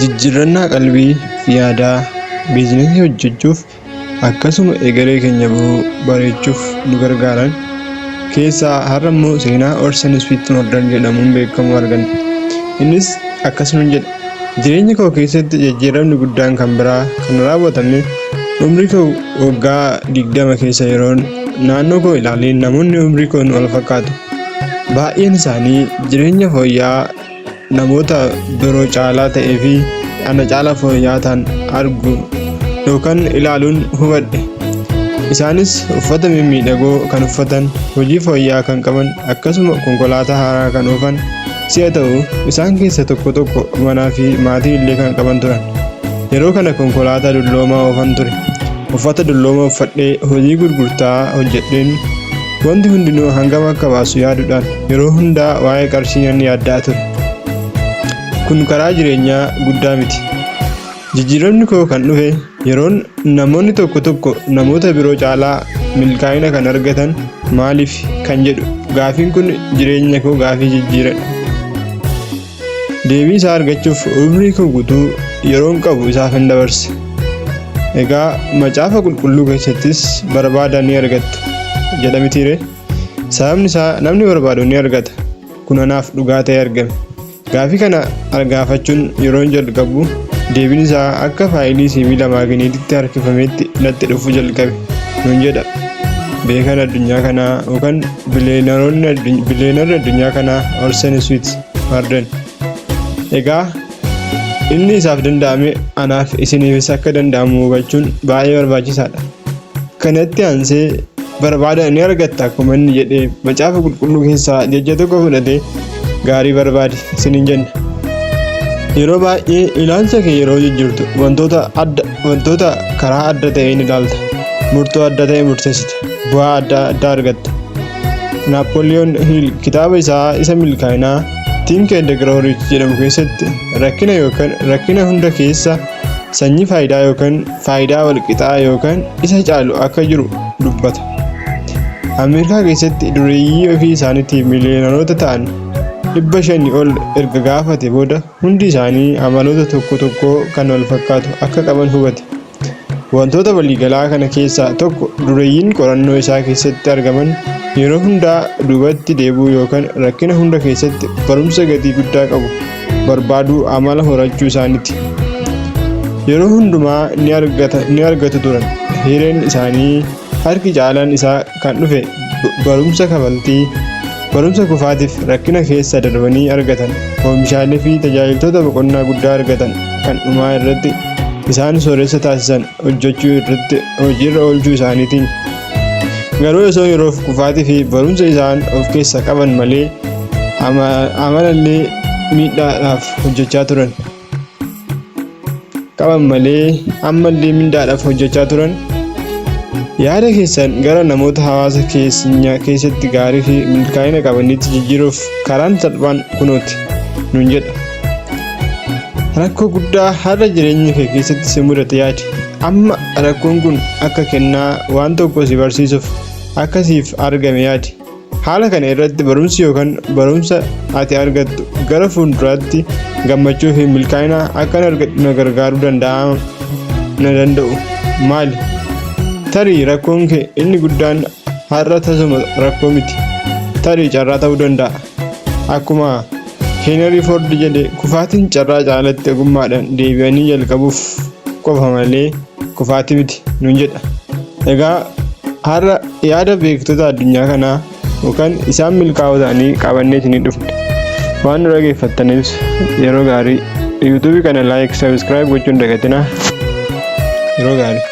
Jijjiirrannaa qalbii fi yaadaa biizinasii hojjechuuf akkasuma egeree keenya boruu bareechuuf nu gargaaran keessaa har'a immoo seenaa Orson Swett Marden jedhamuun beekamu arganna. Innis akkasuma jedha. Jireenya koo keessatti jijjiiramni guddaan kan biraa kan raawwatame umrii koo waggaa 20 keessa yeroon naannoo koo ilaalee namoonni umrii koon wal fakkaatu. Baay'een isaanii jireenya fooyya'aa namoota biroo caalaa ta'ee fi ana caalaa fooyya'aa ta'an argu yookaan ilaaluun hubadhe. Isaanis uffata mimmiidhagoo kan uffatan, hojii fooyya'aa kan qaban, akkasuma konkolaataa haaraa kan oofan si'a ta'u, isaan keessa tokko tokko manaa fi maatii illee kan qaban turan. Yeroo kana konkolaataa dulloomaa oofan ture. Uffata dulloomaa uffadhee hojii gurgurtaa hojjedheen wanti hundinuu hangam akka baasu yaaduudhaan yeroo hundaa waa'ee qarshii nan yaaddaa ture. Kun karaa jireenyaa guddaa miti. Jijjiiramni koo kan dhufe yeroon namoonni tokko tokko namoota biroo caalaa milkaa'ina kan argatan maaliif kan jedhu gaafiin kun jireenya koo gaafii jijjiiradha. Deebii isaa argachuuf umrii koo guutuu yeroon qabu isaaf hin dabarse. Egaa macaafa qulqulluu keessattis barbaadaa ni argattu jedha mitiiree? Sababni isaa namni barbaadu ni argata. Kun anaaf dhugaa ta'ee argame. Gaafii kana gaafachuun yeroon jalqabu deebiin isaa akka faayilii sibiila maagneetitti harkifametti natti dhufuu jalqabe nuun jedha. Beekan addunyaa kanaa yookaan biliyeenarri addunyaa kanaa Orson Swett Marden. Egaa inni isaaf danda'ame anaaf isiniifis akka danda'amu hubachuun baay'ee barbaachisaadha. Kanatti aansee barbaada ni argatta akkuma inni jedhee macaafa qulqulluu keessaa jecha tokko fudhatee gaarii barbaadi isiniin jenna. Yeroo baay'ee ilaalcha kee yeroo jijjiirtu wantoota karaa adda ta'een ilaalta. Murtoo adda ta'e murteessita. Bu'aa adda addaa argatta. Naappooliyoon Hiil kitaaba isaa isa milkaa'inaa Think and Grow Rich jedhamu keessatti rakkina yookaan rakkina hunda keessa sanyii faayidaa yookaan faayidaa walqixaa yookaan isa caalu akka jiru dubbata. Ameerikaa keessatti dureeyyii ofii isaaniitiif miliyoonaroota ta'an 500 ol erga gaafate booda hundi isaanii amaloota tokko tokko kan wal fakkaatu akka qaban hubate. Wantoota waliigalaa kana keessaa tokko dureeyyiin qorannoo isaa keessatti argaman yeroo hundaa duubatti deebi'uu yookaan rakkina hunda keessatti barumsa gatii guddaa qabu barbaaduu amala horachuu isaaniiti. Yeroo hundumaa ni argatu turan. Hireen isaanii harki caalaan isaa kan dhufe barumsa kafaltii barumsa kufaatiif rakkina keessa darbanii argatan oomishaalee fi tajaajiltoota boqonnaa guddaa argatan kan dhumaa irratti isaan sooressa taasisan hojjechuu irratti hojiirra oolchuu isaaniitiin. Garuu osoo yeroof kufaatii fi barumsa isaan of keessa qaban malee amalallee miidhaadhaaf hojjechaa turan. Qaban malee ammallee mindaadhaaf hojjechaa turan. Yaada keessan gara namoota hawaasa keenya keessatti gaarii fi milkaa'ina qabanitti jijjiiruuf karaan salphaan kunooti nuun jedha. Rakkoo guddaa har'a jireenya kee keessatti si mudate yaadi. Amma rakkoon kun akka kennaa waan tokko si barsiisuuf akka siif argame yaadi. Haala kana irratti barumsi yookaan barumsa ati argattu gara fuulduraatti gammachuu fi milkaa'ina akkan argadhu na gargaaruu danda'a na danda'u maali? Tarii rakkoon kee inni guddaan har'a tasuma rakkoo miti. Tarii carraa ta'uu danda'a. Akkuma Heenrii Foord jedhe kufaatiin carraa caalatti ogummaadhaan deebi'anii jalqabuuf qofa malee kufaatii miti nuun jedha. Egaa har'a yaada beektota addunyaa kanaa yookaan isaan milkaa'oo ta'anii qabannee isinii dhufne. Waan nu dhageeffattaniif yeroo gaarii. Yuutuubii kana like, subscribe gochuun dagatinaa. Yeroo gaarii.